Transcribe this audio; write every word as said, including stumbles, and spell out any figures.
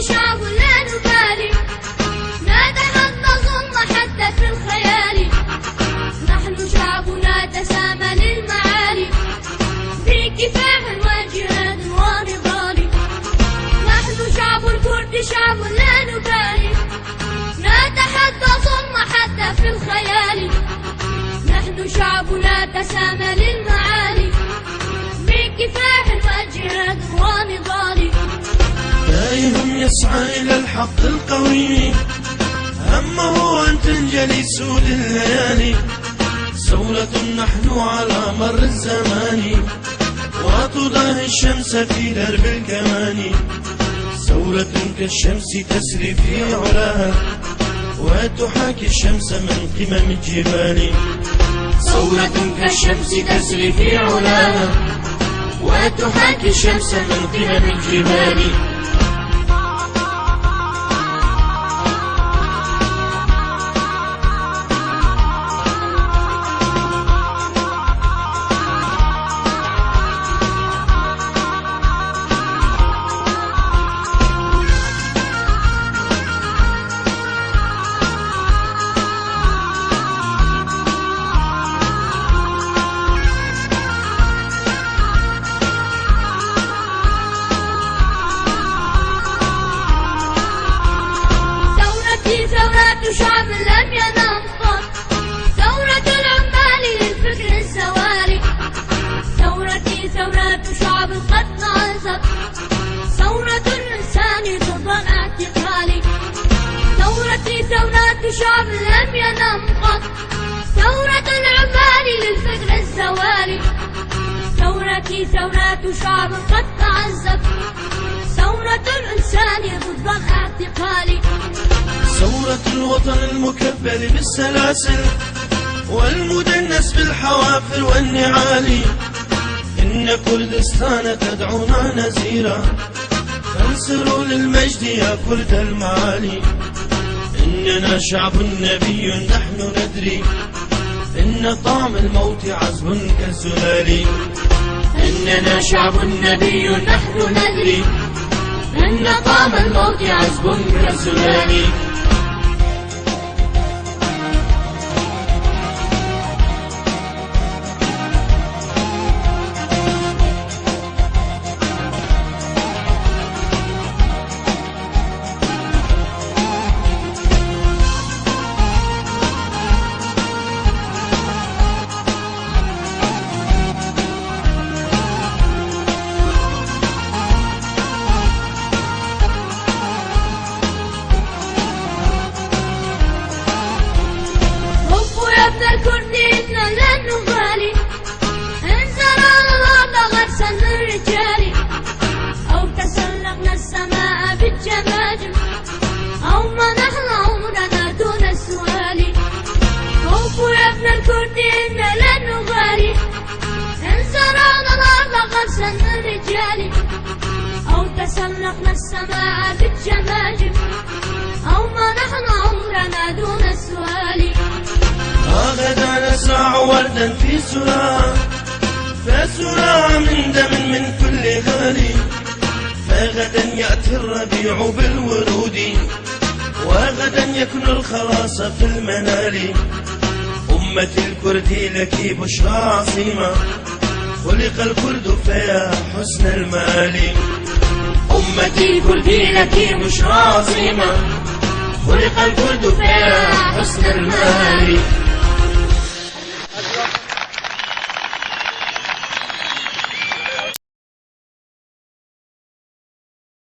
شعب لا نبالي، نتحدى الظلم حتى في الخيال. نحن شعب نتسامى للمعالي، بكفاح وجهاد ونضال. نحن شعب الكرد، شعب لا نبالي، نتحدى الظلم حتى في الخيال. نحن شعب نتسامى للمعالي، بكفاح وجهاد ونضال. دائم يسعى إلى الحق القويم، همه أن تنجلي سود الليالي. ثورة نحن على مر الزمان، وتضاهي الشمس في درب الكمان. ثورة كالشمس تسري في علاها، وتحاكي الشمس من قمم الجبال. ثورة كالشمس تسري في علاها، وتحاكي الشمس من قمم الجبال. ثورتي ثورة شعب لم ينام قط. ثورة العمال للفكر الزوالي. ثورتي ثورة شعب قد نهضت. ثورة الإنسان ضد الاعتقال. ثورتي ثورة شعب لم ينم قط. ثورة العمال للفكر الزوالي. ثورتي ثورة شعب قد تعذب. ثورة الإنسان ضد الاعتقال. ثورة الوطن المكبل بالسلاسل والمدنس بالحوافر والنعال. إن كردستان تدعونا نزيرا، فانصروا للمجد يا كرد المعالي. إننا شعب نبي نحن ندري، إن طعم الموت عذب كالزلال. إننا شعب نبي نحن ندري، إن طعم الموت عذب كالزلال. هبوا يا ابن الكرد، إنا لا نبالي. انزل على الأرض غرسا من رجالي، أو تسلقنا السماء بالجماجم، أو منحنا عمرنا دون السؤال. هبوا يا ابن الكرد، إنا لا نبالي. انزل على الأرض غرسا من رجالي، أو تسلقنا السماء بالجماجم، أو منحنا عمرنا دون السؤال. ها غدا نزرع وردا في سراء، فسراء من دم من كل غالي. فغدا يأتي الربيع بالورود، وغدا يكن الخلاص في المنال. أمتي الكردي لك بشرى عظيمة، خلق الكرد فيا حسن المآل. أمتي الكردي لك بشرى عظيمة، خلق الكرد فيا حسن المآل.